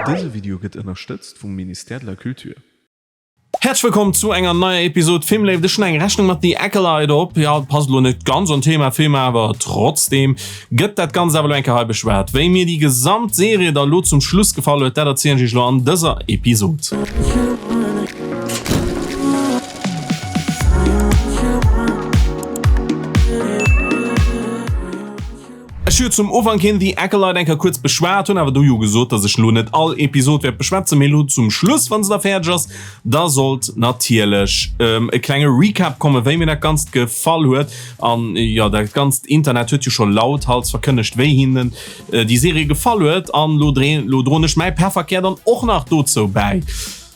Dëse Video gëtt ënnerstëtzt vum Ministère de la Culture. Häerzlech wëllkomm zu enger neier Episode Filmléift. Ech hunn eng Rechnung mat The Acolyte op. Ja, passt elo net ganz an Thema Film, awer trotzdem gëtt dat Ganzt awer elo eng Kéier hei beschwat. Wéi mir déi gesamt Serie da lo zum Schluss gefall huet, dat erzielen ech iech elo an dëser Episode. Ech hu jo zum Ufank hin The Acolyte eng Kéier kuerz beschwat, hunn awer do jo gesot, dass ech lo net all Episod wäert beschwätzen, mee lo zum Schluss, wann se da fäerdeg ass, da sollt natierlech e klenge Recap kommen, wéi mir dat Ganzt gefall huet. An jo, dat ganzt Internet huet jo scho lauthals verkënnegt, wéi hinnen déi Serie gefall huet, an lo droen ech mäi Pefferkär dann och nach dozou bäi.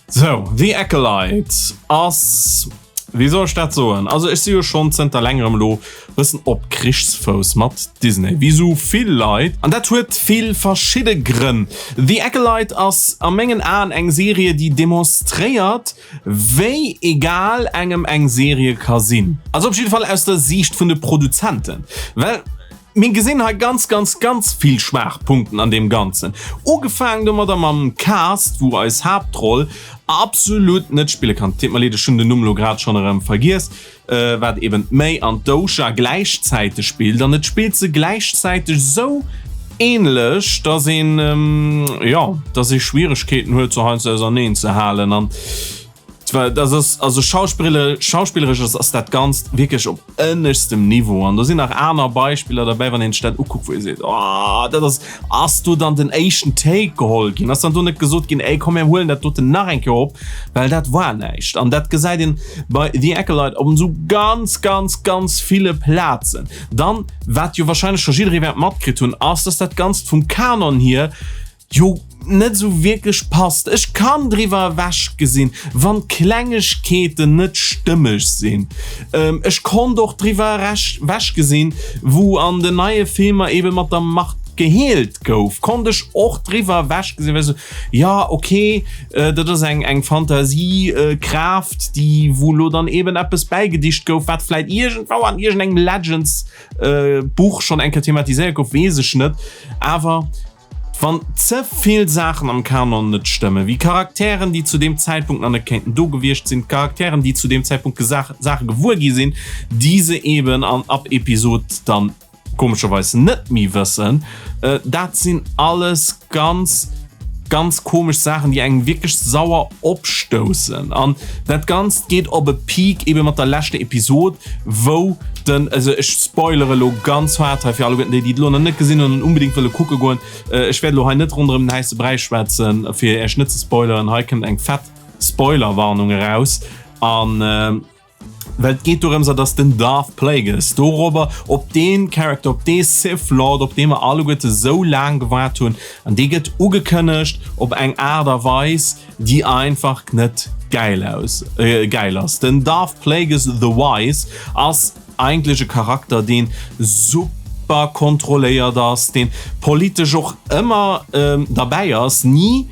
Sou, The Acolyte ass, wéi soll ech dat soen, also ech si jo schonn zënter längerem elo bëssen op Krichsfouss mat Disney, wéi sou vill Leit, an dat huet vill verschidde Grënn. The Acolyte ass a mengen Aen eng Serie, déi demonstréiert, wéi egal engem eng Serie ka sinn. Also op jidde Fall aus der Siicht vun de Produzenten, well Mir gesinn hei ganz, ganz, ganz vill Schwaachpunkten an deem Ganzen. Ugefaangen domadder mam Cast, wou eis Haaptroll absolut net spille kann. Deet mer leed, ech hunn den Numm elo grad schonn erëm vergiess, wat eben d'May an d'Osha gläichzäiteg spillt. An et spillt se gläichzäiteg esou ähnlech, dass een, jo, dass ee Schwieregkeeten huet, se heiansdo auserneen ze halen. An Dat ass also schauspilleresch ass dat Ganzt wierklech op ënneschstem Niveau. An do sinn nach aner Beispiller derbäi, wann een sech dat ukuckt, wou ee seet, oh dat ass, ass do dann den éischten Take geholl ginn? Ass dann do net gesot ginn, ey komm mir huelen dat doten nach eng Kéier op, well dat war näischt. An dat gesäit een bei The Acolyte op esou ganz, ganz, ganz ville Plazen. Dann, wat jo wahrscheinlech scho jidderee wäert matkritt hunn, ass, dass dat Ganzt vum Kanon hier jo net sou wierklech passt. Ech kann driwwer ewech gesinn, wann Klengegkeeten net stëmmeg sinn. Ech konnt och driwwer ewech gesinn, wou an den neie Filmer ebe mat der Macht geheelt gouf, konnt ech och driwwer ewech gesinn, well ech sou, jo ok, dat ass eng eng Fantasiekraaft, déi wou lo dann eben eppes bäigedicht gouf, wat vläit iergendwou an iergendengem Legends Buch schonn eng Kéier thematiséiert gouf, weess ech net, awer. Wann ze vill Saachen am Kanon net stëmmen, wéi Charakteren, déi zu deem Zäitpunkt nach net kéinten do gewiescht sinn, Charakteren, déi zu deem Zäitpunkt Saache gewuer gi sinn, déi se eben an ab Episod dann komescherweis net méi wëssen, dat sinn alles ganz, ganz komesch Saachen, déi engem wierklech sauer opstoussen. An dat Ganzt geet op e Peak ebe mat der leschter Episod, wou den, also ech spoilere lo ganz haart hei fir alleguerten déi, déi et lo nach net gesinn hunn an unbedingt wëlle kucke goen, ech wäert lo hei net ronderëm den häisse Bräi schwätzen, fir iech net ze spoileren. Hei kënnt eng fett Spoilerwarnung eraus an well et geet dorëms, dass den Darth Plagueis dorobber op dee Character, op dee Sith Lord, op dee mer alleguerte sou laang gewaart hunn, an dee gëtt ugekënnegt op eng Aart a Weis, déi einfach net gäil aus gäil ass. Den Darth Plagueis the Wise ass eigentlech e Charakter deen super kontrolléiert ass, deen politesch och ëmmer derbäi ass, ni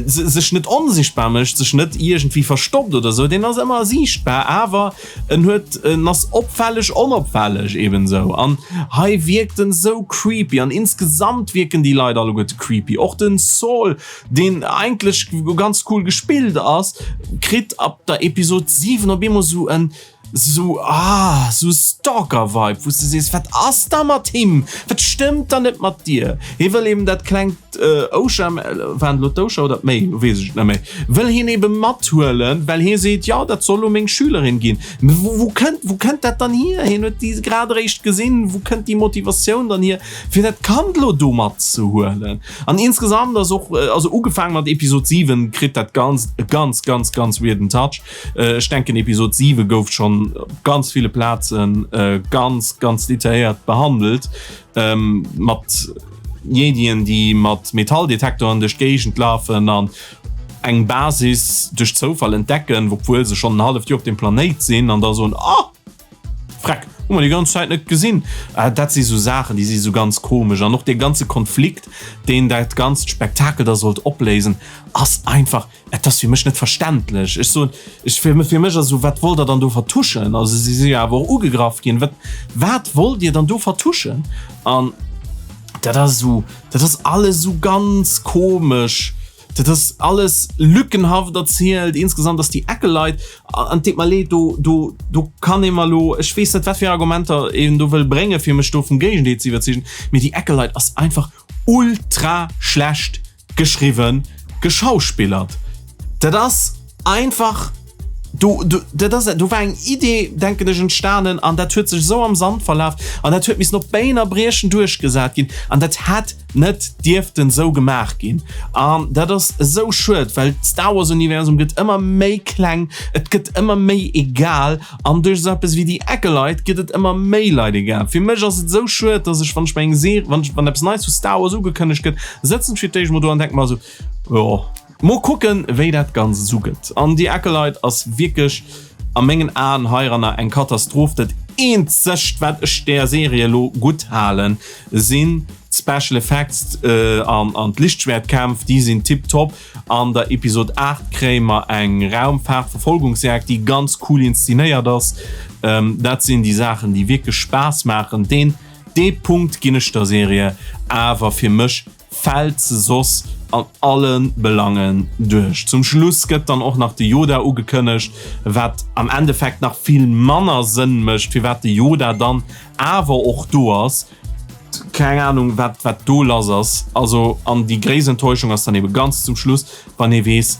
sech net onsichtbar mécht, sech net iergendwéi verstoppt oder sou, deen ass ëmmer siichtbar, awer en huet en ass opfälleg onopfälleg eben sou. An hei wierkt en sou creepy an insgesamt wierken déi Leit alleguerte creepy. Och den Saul deen eigentlech ganz cool gespillt ass, kritt ab der Episode 7 op eemol sou en sou ah sou Stalker-Vibe, wou s de sees, wat ass da mat him? Wat stëmmt da net mat dir? Hie wëll eben dat klengt Osha, war et elo d'Osha oder d'May, lo weess ech et net méi, wëll hien ebe mathuelen, well hie seet, jo dat soll lo meng Schülerin ginn. Mä wou wou kënnt wou kënnt dat dann hier? Hien huet déi grad eréischt gesinn, wou kënnt déi Motivatioun dann hier, fir dat Kand lo do matzehuelen? An insgesamt ass och, also ugefaangen mat Episode 7 kritt dat Ganzt e ganz, ganz, ganz weirden Touch. Ech denken Episode 7 gouf schonn op ganz ville Plazen ganz, ganz detailléiert behandelt, mat Jedien, déi mat Metalldetektoren duerch d'Géigend lafen an eng Basis duerch Zoufall entdecken, obwuel se schonn en halleft Joer op deem Planéit sinn an da soen, Oh! Freck, hu mer déi ganz Zäit net gesinn. Ah, dat si sou Saachen, déi si sou ganz komesch. An och dee ganze Konflikt, deen dat ganzt Spektakel da sollt opléisen, ass einfach, et ass fir mech net verständlech. Ech soen, ech, fir, fir mech ass esou, wat wollt Der dann do vertuschen? Also si si jo awer och ugegraff ginn. Wat, wat wollt Dir dann do vertuschen? An dat ass esou, dat ass alles esou ganz komesch. Dat ass alles lückenhaft erzielt. Insgesamt ass déi Acolyte, an et deet mer leed, do, do, do kann ee mer elo, ech weess net, wat fir Argumenter een do wëll bréngen, fir mech do vum Géigendeel ze iwwerzeegen, mee déi Acolyte ass einfach ultra schlecht geschriwwen, geschauspillert. Dat ass einfach, do, do, dat ass, do war eng Idee, denken ech, entstanen an dat huet sech esou am Sand verlaf an dat huet missen op Béin a Briechen duerchgesat ginn an dat hätt net dierften esou gemaach ginn. An dat ass esou schued, well d'Star Wars Universum gëtt ëmmer méi kleng, et gëtt ëmmer méi egal an duerch esou eppes wéi The Acolyte gëtt et ëmmer méi Leit egal. Fir mech ass et esou schued, dass ech wann ech mer eng Serie, wann ech, wann eppes Neies vu Star Wars ugekënnegt gëtt, sëtzen ech fir d'éischt mol do an denke mer esou, jo, mol kucken wéi dat Ganzt esou gëtt. An The Acolyte ass wierklech a mengen Aen heiranner eng Katastroph. Dat eenzegt wat ech där Serie elo gutt halen, sinn d'Special Effects an d'Lichtschwertkämpf, déi sinn tiptop. An der Episod 8 kréie mer eng Raumfahrtverfolgungsjagd, déi ganz cool inszenéiert ass. Dat sinn déi Saachen, déi wierklech Spaass maachen. Deen, dee Punkt ginn ech der Serie, awer fir mech fält se soss an alle Belangen duerch. Zum Schluss gëtt dann och nach de Yoda ugekënnegt, wat am Endeffekt nach vill manner Sënn mécht, firwat de Yoda dann awer och do ass. Keng Ahnung wat wat do lass ass. Also an déi gréisst Enttäuschung ass dann ebe ganz zum Schluss, wann ee weess,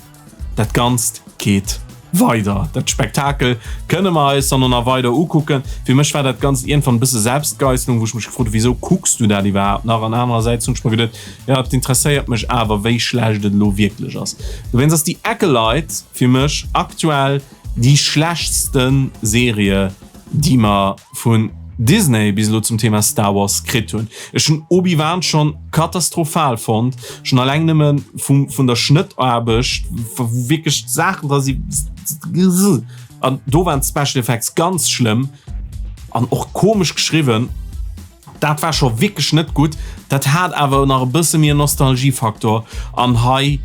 dat Ganzt geet weider. Dat Spektakel kënne mer eis dann och nach weider ukucken. Fir mech war dat Ganzt iergendwann e bësse Selbstgeisselung, wou ech mech gefrot hu wisou kucks du dat iwwerhaapt nach? An anerersäits hunn ech mer geduet, jo et interesséiert mech awer wéi schlecht et elo wierklech ass. Dowéinst ass The Acolyte fir mech aktuell déi schlechtste Serie déi mer vun Disney bis elo zum Thema Star Wars kritt hunn. Ech hunn Obi-Wan schonn katastrophal fonnt, schonn alleng nëmme vum vun der Schnëttaarbecht, wou wierklech Saachen dra si an do waren d'Special Effects ganz schlëmm an och komesch geschriwwen. Dat war scho wierklech net gutt. Dat hat awer nach e bësse méi en Nostalgiefaktor an hei,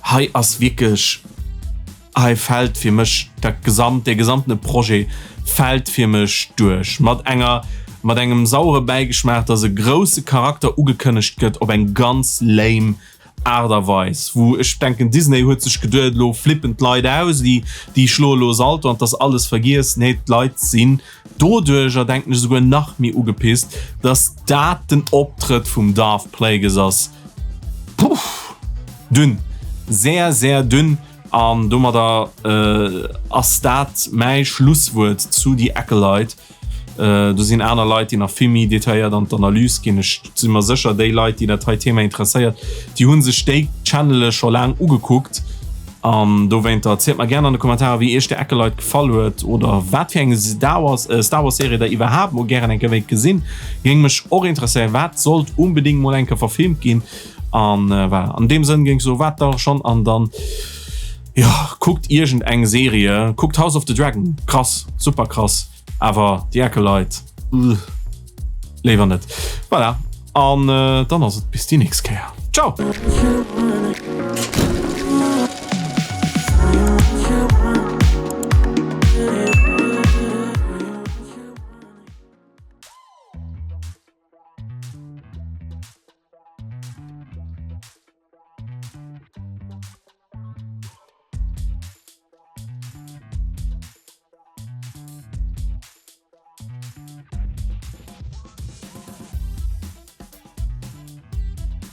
hei ass wierklech. Hei fält fir mech dat gesamt, dee gesamtene Projet fält fir mech duerch mat enger, mat engem sauere Bäigeschmaach, dass e grousse Charakter ugekënnegt gëtt op eng ganz lame Aart a Weis, wou ech denken, Disney huet sech geduet, elo flippen d'Leit aus, déi, déi schloe elo Salto an 't ass alles vergiess. Nee, d'Leit sinn doduercher, denken ech, esouguer nach méi ugepisst, dass dat den Optrëtt vum Darth Plagueis ass. Puff, dünn, sehr, sehr dünn. An domadder ass dat mäi Schlusswuert zu The Acolyte. Do sinn aner Leit, déi nach vill méi detailléiert an d'Analys ginn. Ech si mer sécher, déi Leit, déi dat hei Thema interesséiert, déi hu sech déi Channele scho laang ugekuckt. An dowéinter zielt mer gären an de Kommentarer, wéi iech The Acolyte gefall huet oder wat fir eng Star Wars, Star Wars Serie der iwwerhaapt mol gären eng Kéier wéilt gesinn. Géing mech och interesséieren, wat sollt unbedéngt mol eng Kéier verfilmt ginn. An äh, voilà. An deem Sënn géing so wat da schon an dann ja kuckt irgend eng Serie, kuckt House of the Dragon, krass, super krass, awer The Acolyte uh, léiwer net. Voilà. An äh, dann ass et bis déi nächst Kéier. Ciao!